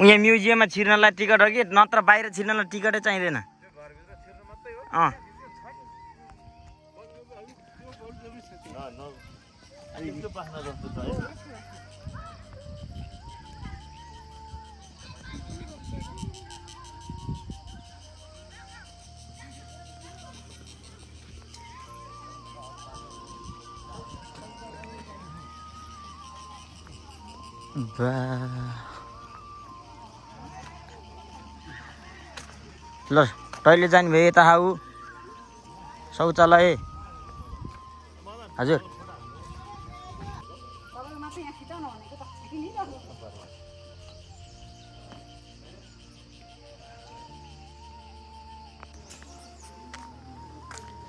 यहाँ म्युजियममा छिर्नलाई टिकट हो कि नत्र बाहिर छिर्नलाई टिकटै चाहिँदैन। ल टोइलेट जाने भए यता आऊ शौचालय हजुर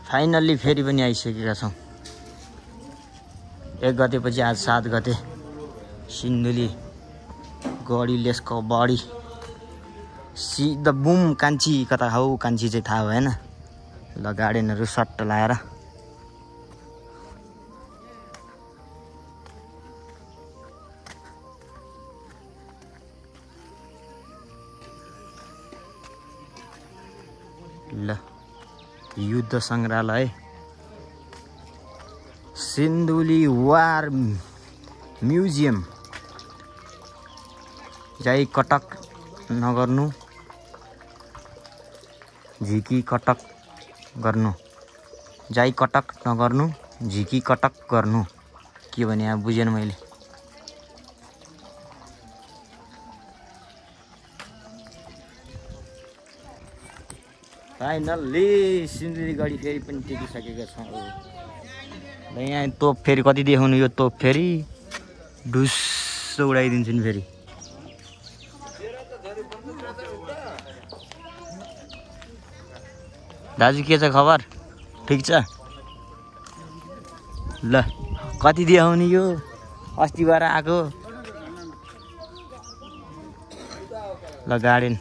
फाइनल्ली फेरि पनि आइसकेका छौँ। 1 गतेपछि आज 7 गते सिन्धुली गढी लेसको बडी सिधा बुम कान्छी कता हौ कान्छी चाहिँ थाहा भएन। ल गार्डनहरू सट्ट लाएर ल युद्ध सङ्ग्रहालय सिन्धुली वार म्युजियम जाई कटक नगर्नु झिकी कटक गर्नु जाई कटक नगर्नु झिकी कटक गर्नु के भने अब बुझेन मैले। फाइनल्ली सिन्धुली गढी फेरि पनि टेकिसकेका छौँ। यहाँ तोप फेरि कति देखाउनु यो तोप फेरि ढुस्स उडाइदिन्छु नि फेरि। दाजु के छ खबर ठिक छ? ल कति देखाउने यो अस्तिबार आएको ल गार्डन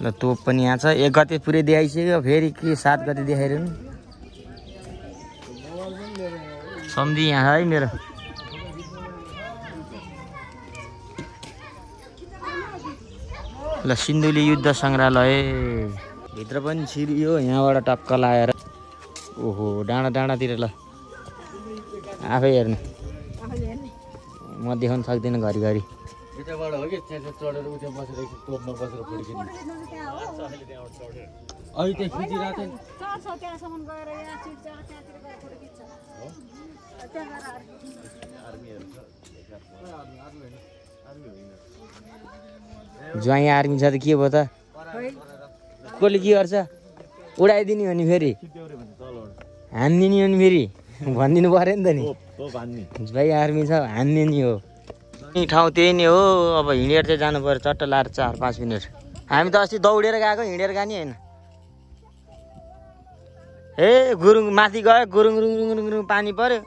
ल तोप पनि यहाँ छ। 1 गते पुरै देखाइसक्यो फेरि के 7 गते देखाइरहनु सम्झी यहाँ है मेरो। ल सिन्धुली युद्ध सङ्ग्रहालय भित्र पनि छिरियो यहाँबाट टक्क लाएर ओहो डाँडा डाँडातिर ल आफै हेर्नु म देखाउन सक्दिनँ घरिघरि। भित्रबाट हो कि त्यहाँ चढेर उता बसेर तोपमा बसेर फर्किनु अहिले त्यहाँ खिचिरहेको ज्वाइँ आर्मी छ त के भयो त कसले के गर्छ उडाइदिने हो नि फेरि हान्दिने हो नि फेरि भनिदिनु पऱ्यो नि त नि ज्वाइँ आर्मी छ हान्ने नि हो। ठाउँ त्यही नै हो। अब हिँडेर चाहिँ जानु पर्यो चट्ट लाएर 4-5 मिनट। हामी त अस्ति दौडेर गएको हिँडेर गएको नि होइन। ए गुरुङ माथि गयो गुरुङ रुङ रुङ रुङ रुङ पानी पर्यो।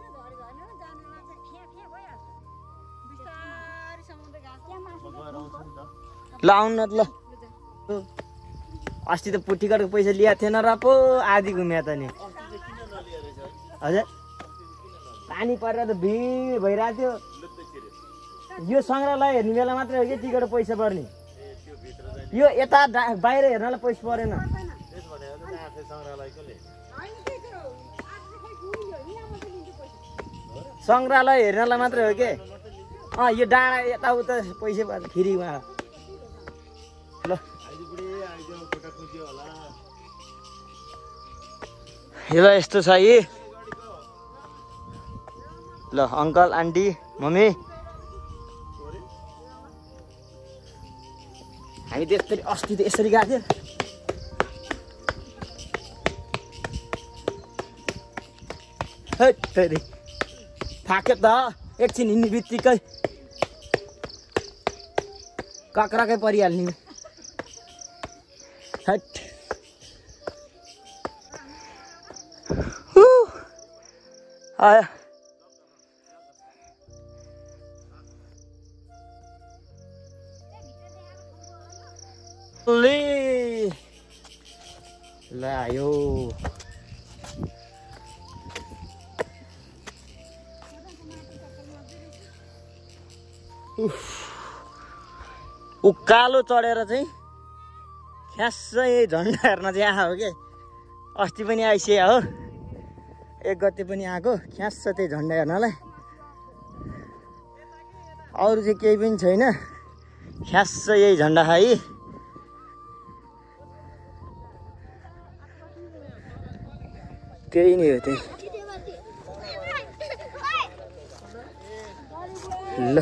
ल आउनु न ल अस्ति त टिकटको पैसा लिएको थिएन र पो आधी घुम्या त नि हजुर पानी परेर त भिड भइरहेको थियो। यो सङ्ग्रहालय हेर्ने बेला मात्रै हो कि टिकट पैसा पर्ने यो यता बाहिर हेर्नलाई पैसा परेन। सङ्ग्रहालय हेर्नलाई मात्रै हो कि यो डाँडा यताउता पैसा पर्छ फेरिमा ल ल यस्तो छ यी। ल अङ्कल आन्टी मम्मी हामी त यसरी अस्ति त यसरी गएको थियो। हेरी थाक्यो त एकछिन हिँड्ने बित्तिकै काक्राकै परिहाल्ने। हट आयो ल आयो उकालो चढेर चाहिँ ख्यासै झन्डा हेर्न चाहिँ आएको के अस्ति पनि आइसक्यो हो 1 गते पनि आएको ख्यास त्यही झन्डा हेर्नलाई अरू चाहिँ केही पनि छैन ख्यास यही झन्डा खाइ त्यही नै हो त्यही ल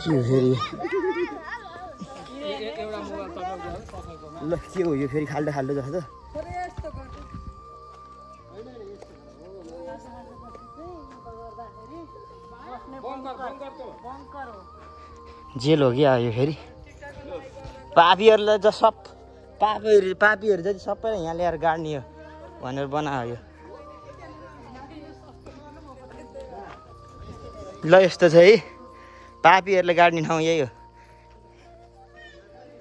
के हो फेरि ल के हो यो फेरि खाल्डो खाल्डो जस्तो जेल हो क्या यो फेरि पापीहरूलाई त पापीहरू जति सबैलाई यहाँ ल्याएर गाड्ने हो भनेर बनायो यो ल यस्तो छ है पापीहरूले गाड्ने ठाउँ यही हो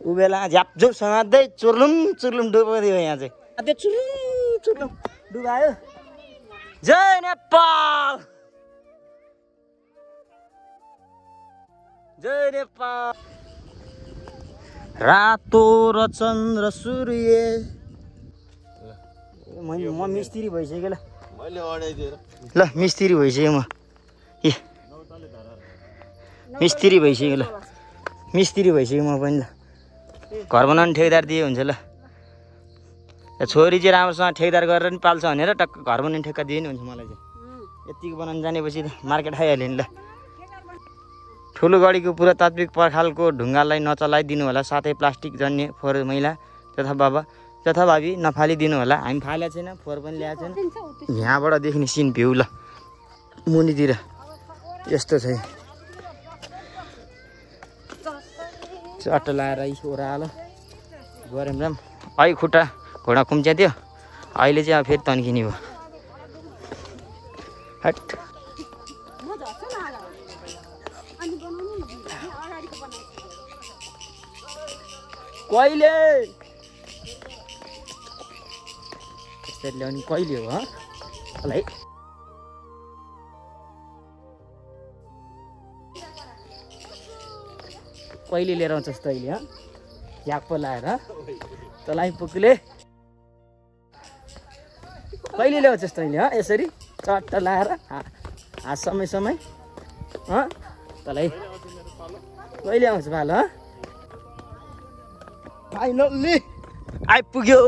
ऊ बेला झ्यापझुप समात्दै चुर्लुम चुर्लुम डुबाइदियो यहाँ चाहिँ त्यो चुर्लुम चुर्लुम डुबायो जय नेपाल जय नेपाल रातो र चन्द्र सूर्य म मिस्त्री भइसक्यो ल ल मिस्त्री भइसक्यो म मिस्त्री भइसक्यो ल मिस्त्री भइसक्यो म पनि ल घर बनाउने ठेकदार दिए हुन्छ ल छोरी चाहिँ राम्रोसँग ठेकदार गरेर नि पाल्छ भनेर टक्क घर बनाउने ठेक्का दिए नि हुन्छ मलाई चाहिँ यतिको बनाउनु जानेपछि त मार्केट आइहाल्यो नि ल ठुलो गाडीको पुरातात्विक पर्खालको ढुङ्गालाई नचलाइदिनु होला साथै प्लास्टिक जन्य फोहोर मैला तथा भावी नफालिदिनु होला हामी फालेको छैन फोहोर पनि ल्याएको छैन यहाँबाट देख्ने सिन भ्यू ल मुनितिर यस्तो छ चट्ट लाएर ओह्रालो गऱ्यौँ राम अहिले खुट्टा घोडा कुम्च्या थियो अहिले चाहिँ अब फेरि तन्किने हो हट कहिले यसरी ल्याउने कहिले हो है कहिले लिएर आउँछस् तैँले झ्याप्पो लाएर तँलाई पुग्ले कहिले ल्याउँछस् तैँले यसरी चट्ट लाएर हात समय समय तँलाई कहिले आउँछ पालो फाइनल्ली आइपुग्यो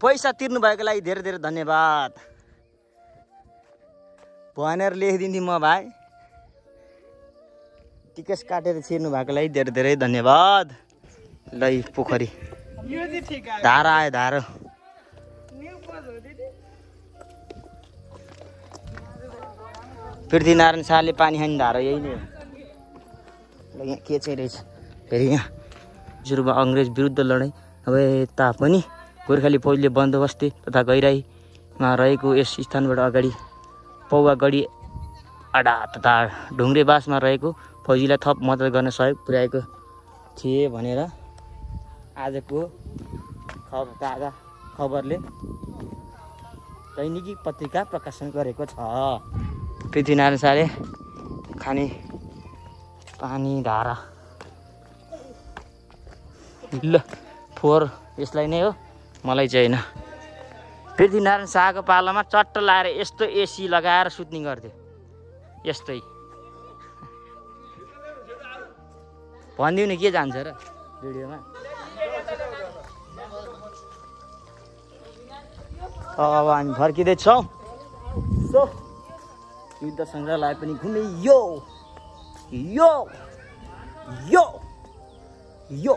पैसा तिर्नु भएको लागि धेरै धेरै धन्यवाद भनेर लेखिदिन्थेँ म भाइ टिकस काटेर छिर्नु भएको लागि धेरै धेरै धन्यवाद ल पोखरी धारा आयो धारो पृथ्वीनारायण शाहले पानी खाने धारो यही नै हो ल यहाँ के चाहिँ रहेछ फेरि यहाँ जुरुवा अङ्ग्रेज विरुद्ध लडाइँ अब तापनि गोर्खाली फौजले बन्दोबस्ती तथा गहिराईमा रहेको यस स्थानबाट अगाडि पौवागढी अडा तथा ढुङ्ग्रेबासमा रहेको फौजीलाई थप मद्दत गर्न सहयोग पुर्याएको थिए भनेर आजको ताजा खबरले दैनिकी पत्रिका प्रकाशन गरेको छ पृथ्वीनारायण शाहले खाने पानी धारा ल फोहोर यसलाई नै हो मलाई चाहिँ होइन पृथ्वीनारायण शाहको पालामा चट्ट लाएर यस्तो एसी लगाएर सुत्ने गर्थ्यो यस्तै भनिदिउ न के जान्छ र भिडियोमा अब हामी फर्किँदैछौँ सो युद्ध सङ्ग्रहालय पनि घुमे यो यो यो यो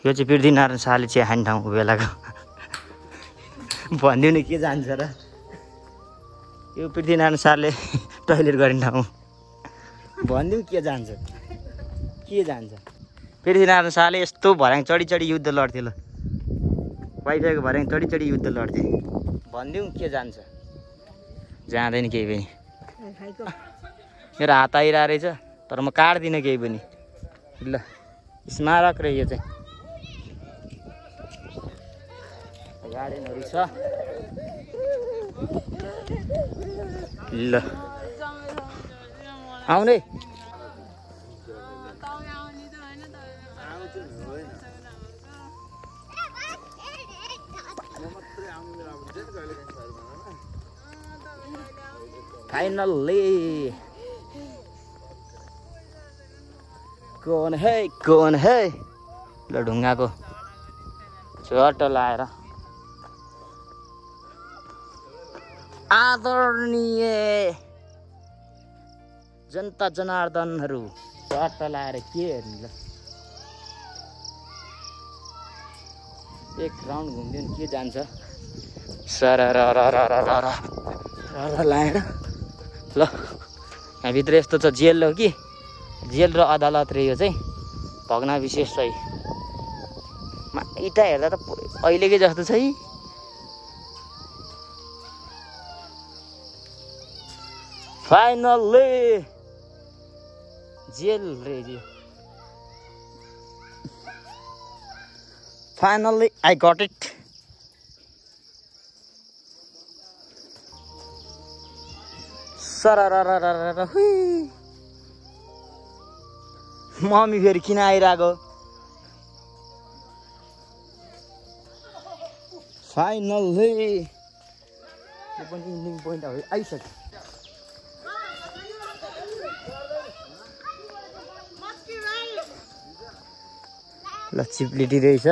यो चाहिँ पृथ्वीनारायण शाहले चिया खाने ठाउँ बेलाको भनिदिउ न के जान्छ र यो पृथ्वीनारायण शाहले टोइलेट गर्ने ठाउँ भनिदिउँ के जान्छ पृथ्वीनारायण शाहले यस्तो भर्याङ चढी चढी युद्ध लड्थ्यो ल पाइसकेको भएर चढी चढी युद्ध लड्थे भनिदिउँ के जान्छ जाँदैन केही पनि मेरो हात आइरहेको रहेछ तर म काट्दिनँ केही पनि ल स्मारक रह्यो यो चाहिँ गार्डनहरू छ ल आउने फाइनल्ली कौन है ल ढुङ्गाको चट्ट लाएर आदरणीय जनता जनार्दनहरू चट्ट लाएर के हेर्नु ल एक राउन्ड घुमिदियो नि के जान्छ सर लाएर ल यहाँभित्र यस्तो छ जेल हो कि जेल र अदालत रे यो चाहिँ भग्नाविशेष छ इटा हेर्दा त अहिलेकै जस्तो छ है फाइनल्ली जेल रे यो फाइनल्ली आई गट इट सरररररर हुई मम्मी फेरि किन आइरहेको फाइनल्ली यो पनि इन्डिङ पोइन्ट आइसक्यो ल चिप्लिटी रहेछ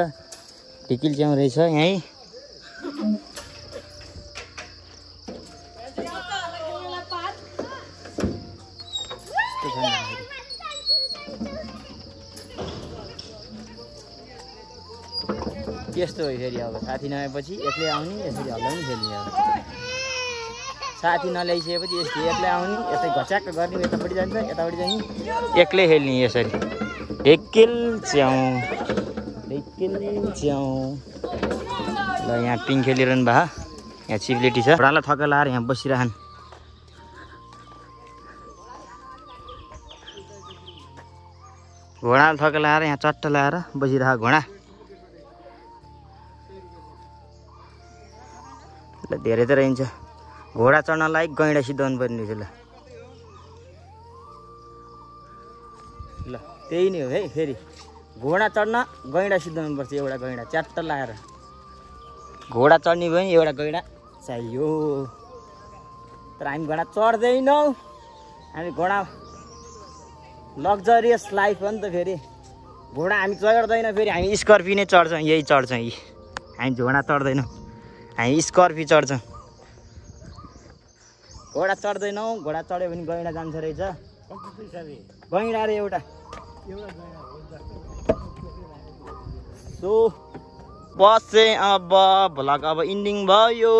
ढिकिल च्याउ रहेछ यहीँ त्यस्तो हो फेरि अब साथी नआएपछि एक्लै आउने यसरी हल्लाउनु खेल्ने अब साथी नल्याइसकेपछि यस्तो एक्लै आउने यतै घच्याक्क गर्ने यतापट्टि जान्छ यतापट्टि जाने एक्लै खेल्ने यसरी ढिकिल च्याउ ल यहाँ पिङ खेलिरहनु भए यहाँ चिप्लेटी छ घोडालाई ठक्क लाएर यहाँ बसिरहन् घोडालाई ठक्क लाएर यहाँ चट्ट लाएर बसिरह घोडा ल धेरै त रहन्छ घोडा चढ्नलाई गैँडा सिधाउनु पर्ने रहेछ ल त्यही नै हो है फेरि घोडा चढ्न गैँडा सिधाउनु पर्छ एउटा गैँडा च्याट्ट लाएर घोडा चढ्ने भयो नि एउटा गैँडा चाहियो तर हामी घोडा चढ्दैनौँ हामी घोडा लग्जरियस लाइफ हो नि त फेरि घोडा हामी चढ्दैन फेरि हामी स्कर्पियो नै चढ्छौँ यही चढ्छौँ यी हामी घोडा चढ्दैनौँ हामी स्कर्पियो चढ्छौँ घोडा चढ्दैनौँ घोडा चढ्यो भने गैँडा जान्छ रहेछ गैँडा रे एउटा सो बसे अब भ्लग अब इन्डिङ भयो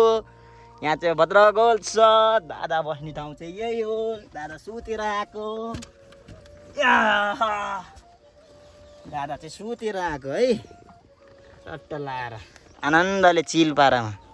यहाँ चाहिँ भद्रगोल छ दादा बस्ने ठाउँ चाहिँ यही हो दादा सुतेर आएको दादा चाहिँ सुतेर आएको है चट्ट लाएर आनन्दले चिल पारामा